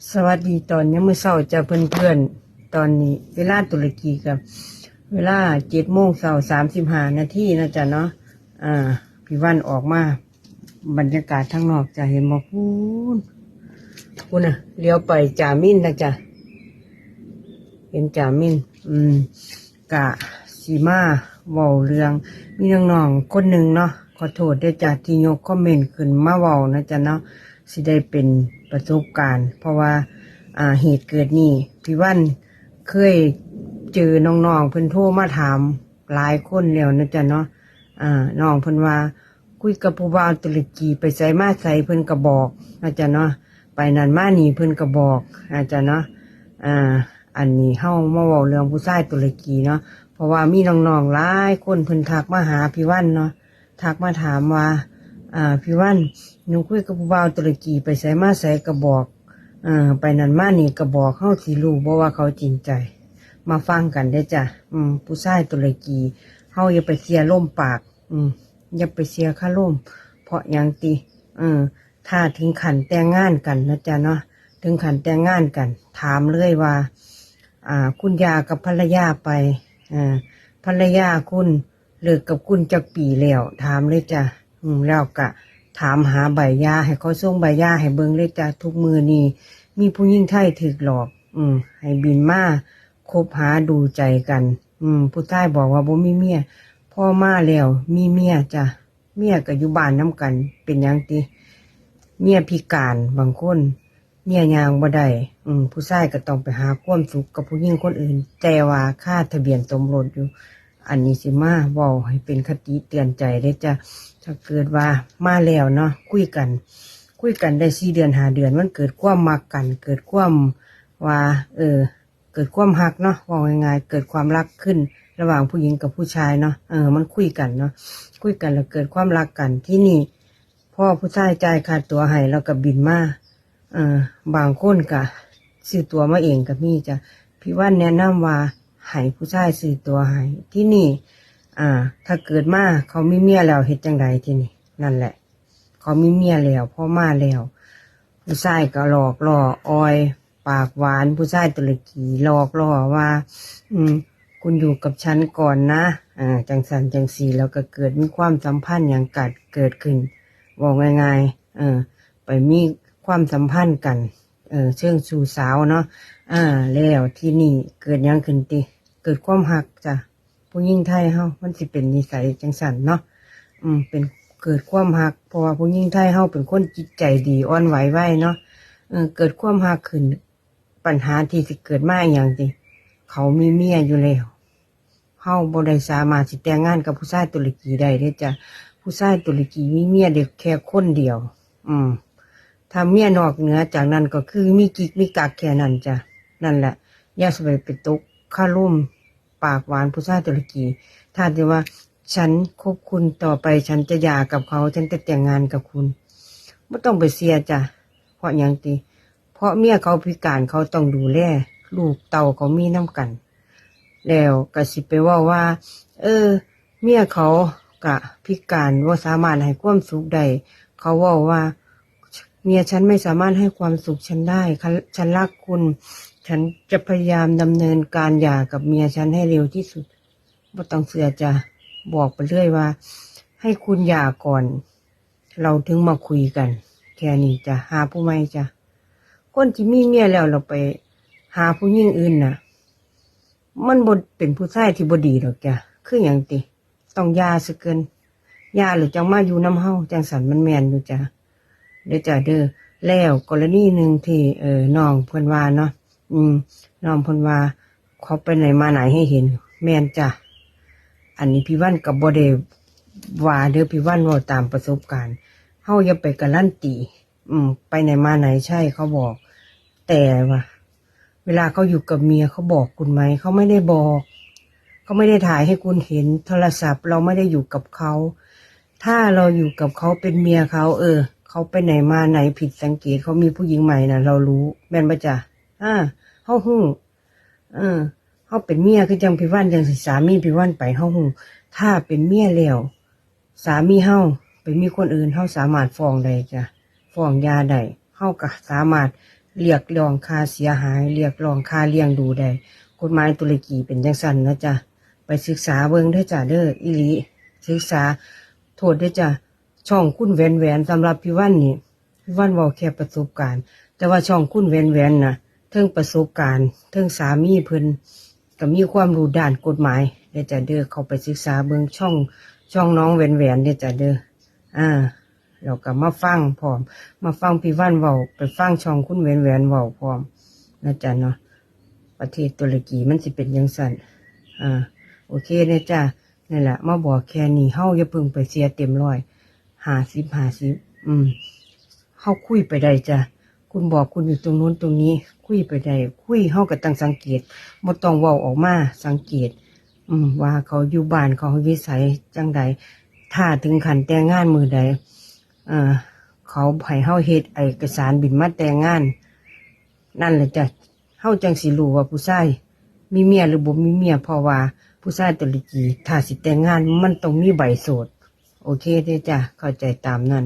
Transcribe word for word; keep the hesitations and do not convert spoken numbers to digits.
สวัสดีตอนยามมื้อเช้าจ้ะเพื่อนๆ ตอนนี้เวลาตุรกีกับเวลาเจ็ดโมงเช้าสามสิบห้านาทีนะจ๊ะเนาะ อ่า พี่วันออกมา บรรยากาศทางนอกจะเห็นบ่พูนพูนนะเลี้ยวไปจามินนะจ๊ะ เห็นจามิน อืม กะสิมาเว้าเรื่อง มีน้องๆคนหนึ่งเนาะ ขอโทษด้วยจ้ะที่ยกคอมเมนต์ขึ้นมาเว้านะจ๊ะเนาะ สิได้เป็นประสบการณ์ เพราะว่า อ่า เหตุเกิดนี่พี่วันเคยเจอน้องๆเพิ่นโทรมาถามหลายคนแล้วนะจ๊ะเนาะ อ่า น้องเพิ่นว่า คุยกับผู้บ่าวตุรกีไปไสมาไสเพิ่นก็บอกนะจ๊ะเนาะ ไปนั่นมานี่เพิ่นก็บอกนะจ๊ะเนาะ อ่า อันนี้เฮามาเว้าเรื่องผู้ชายตุรกีเนาะ เพราะว่ามีน้องๆหลายคนเพิ่นทักมาหาพี่วันเนาะ ทักมาถามว่า อ่า พี่วัน หนูคุยกับผู้บ่าวตุรกีไปไสมาไสก็บอก เออ ไปนั่นมานี่ก็บอก เฮาสิรู้บ่ว่าเขาจริงใจ มาฟังกันเด้อจ้ะ อืม ผู้ชายตุรกี เฮาอย่าไปเชื่อลมปาก อืม อย่าไปเชื่อคาลม เพราะหยังติ เออ ถ้าถึงขั้นแต่งงานกันนะจ๊ะเนาะ ถึงขั้นแต่งงานกัน ถามเลยว่า อ่า คุณหย่ากับภรรยาไป อ่า ภรรยาคุณเลิกกับคุณจักปีแล้ว ถามเลยจ้ะ อืม แล้วก็ถามหาใบหย่า ให้เขาส่งใบหย่าให้เบิ่งเลยจ้ะ ทุกมื้อนี้มีผู้หญิงไทยถูกหลอก อืม ให้บินมาคบหาดูใจกัน อืม ผู้ชายบอกว่าบ่มีเมีย พอมาแล้วมีเมียจ้ะ เมียก็อยู่บ้านนำกัน เป็นหยังติ เมียพิการบางคน เมียย่างบ่ได้ อืม ผู้ชายก็ต้องไปหาความสุขกับผู้หญิงคนอื่น แต่ว่าค่าทะเบียนสมรสอยู่ อันนี้สิมาเว้าให้เป็นคติเตือนใจเด้อจ้ะ ถ้าเกิดว่ามาแล้วเนาะ คุยกัน คุยกันได้สี่เดือนห้าเดือน มันเกิดความมักกัน เกิดความว่า เออ เกิดความฮักเนาะ เว้าง่ายๆ เกิดความรักขึ้นระหว่างผู้หญิงกับผู้ชายเนาะ เออ มันคุยกันเนาะ คุยกันแล้วเกิดความรักกัน ที่นี่ พอผู้ชายจ่ายค่าตั๋วให้แล้วก็บินมา เออ บางคนก็ซื้อตั๋วมาเองก็มีจ้ะ พี่วันแนะนำว่าให้ผู้ชายซื้อตั๋วให้ ที่นี่ อ่า ถ้าเกิดมาเขามีเมียแล้วเฮ็ดจั่งใดที่นี่ นั่นแหละ เขามีเมียแล้ว พอมาแล้ว ผู้ชายก็หลอกล่อออย ปากหวาน ผู้ชายตุรกีหลอกล่อว่า อืม คุณอยู่กับฉันก่อนนะ อ่า จั่งซั้นจั่งซี้ แล้วก็เกิดมีความสัมพันธ์หยังกัดเกิดขึ้น เว้าง่ายๆ เออ ไปมีความสัมพันธ์กัน เออ เชิงชู้สาวเนาะ อ่า แล้วที่นี่เกิดหยังขึ้นติ เกิดความฮักจ้ะ ผู้หญิงไทยเฮามันสิเป็นนิสัยจั่งซั้นเนาะ อืม เป็น เกิดความฮัก เพราะว่าผู้หญิงไทยเฮาเป็นคนจิตใจดีอ่อนไหวไวเนาะ เออ เกิดความฮักขึ้น ปัญหาที่สิเกิดมาอหย่างติ เขามีเมียอยู่แล้ว เฮาบ่ได้สามารถสิแต่งงานกับผู้ชายตุรกีได้เด้อจ้ะ ผู้ชายตุรกีมีเมียได้แค่คนเดียว อืม ถ้าเมียนอกเหนือจากนั้นก็คือมีกิ๊กมีกักแค่นั้นจ้ะ นั่นแหละ อย่าสิไปตกคาลมปากหวานผู้ชายตุรกี ถ้าที่ว่า ฉันคบคุณต่อไป ฉันจะหย่ากับเขา ฉันจะแต่งงานกับคุณ บ่ต้องไปเชื่อจ้ะ เพราะหยังติ เพราะเมียเขาพิการ เขาต้องดูแลลูกเต้าเขามีนำกัน แล้วก็สิไปเว้าว่า เออ เมียเขาก็พิการ บ่สามารถให้ความสุขได้ เขาเว้าว่า เมียฉันไม่สามารถให้ความสุขฉันได้ ฉัน ฉันรักคุณ ฉันจะพยายามดำเนินการหย่ากับเมียฉันให้เร็วที่สุด บ่ต้องเชื่อจ้ะ บอกไปเรื่อยว่า ให้คุณหย่าก่อน เราถึงมาคุยกัน แค่นี้จ้ะ หาผู้ใหม่จ้ะ คนที่มีเมียแล้วเราไปหาผู้หญิงอื่นน่ะ มันบ่เป็นผู้ชายที่บ่ดีดอกจ้ะ คือหยังติ ต้องหย่าซะก่อน หย่าแล้วจั่งมาอยู่นำเฮา จั่งซั้นมันแม่นอยู่จ้ะ เด้อจ้ะเด้อ แล้วกรณีหนึ่งที่ เอ่อ น้องเพิ่นว่าเนาะ อืม น้องเพิ่นว่า เขาไปไหนมาไหนให้เห็น แม่นจ้ะ อันนี้พี่วันก็บ่ได้ว่าเด้อ พี่วันเว้าตามประสบการณ์ เฮาอย่าไปการันตี อืม ไปไหนมาไหนใช่เขาบอก แต่ว่า เวลาเขาอยู่กับเมียเขาบอกคุณไหม เขาไม่ได้บอก เขาไม่ได้ถ่ายให้คุณเห็น โทรศัพท์เราไม่ได้อยู่กับเขา ถ้าเราอยู่กับเขาเป็นเมียเขา เออ เขาไปไหนมาไหนผิดสังเกต เขามีผู้หญิงใหม่น่ะ เรารู้ แม่นบ่จ้ะ อ่า เฮาฮู้ เออ เฮาเป็นเมียคือจั่งพี่วันจั่งซี้ สามีพี่วันไป เฮาฮู้ ถ้าเป็นเมียแล้ว สามีเฮาไปมีคนอื่น เฮาสามารถฟ้องได้จ้ะ ฟ้องหย่าได้ เฮาก็สามารถ เรียกร้องค่าเสียหาย เรียกร้องค่าเลี้ยงดูได้ กฎหมายตุรกีเป็นจั่งซั้นนะจ๊ะ ไปศึกษาเบิ่งเด้อจ้ะเด้อ อีหลี ศึกษา โทษเด้อจ้ะ ช่องคุณแหวนแหวน สำหรับพี่วันนี่ พี่วันเว้าแค่ประสบการณ์ แต่ว่าช่องคุณแหวนแหวนน่ะ เทิงประสบการณ์ เทิงสามีเพิ่น ก็มีความรู้ด้านกฎหมายเด้อจ้ะเด้อ เข้าไปศึกษาเบิ่งช่อง ช่องน้องแหวนแหวนเด้อจ้ะเด้อ อ่า แล้วก็มาฟังพร้อม มาฟังพี่วันเว้า ไปฟังช่องคุณแหวนแหวนเว้าพร้อมนะจ๊ะเนาะ ประเทศตุรกีมันสิเป็นจั่งซั้น อ่า โอเคเด้อจ้ะ นั่นล่ะ มาบอกแค่นี้ เฮาอย่าเพิ่งไปเสียเต็มร้อย ห้าสิบ ห้าสิบ อืม เฮาคุยไปได้จ้ะ คุณบอกคุณอยู่ตรงนู้นตรงนี้ คุยไปได้ คุย เฮาก็ต้องสังเกต บ่ต้องเว้าออกมา สังเกต อืม ว่าเขาอยู่บ้านเขาอยู่ไสจั่งใด ถ้าถึงขั้นแต่งงานมื้อใด เอ่อ เขาให้เฮาเฮ็ดเอกสารบินมาแต่งงาน นั่นแหละจ้ะ เฮาจั่งสิรู้ว่าผู้ชายมีเมียหรือบ่มีเมีย เพราะว่าผู้ชายตุรกี ถ้าสิแต่งงาน มันต้องมีใบโสด โอเคเด้อจ้ะ เข้าใจตามนั้น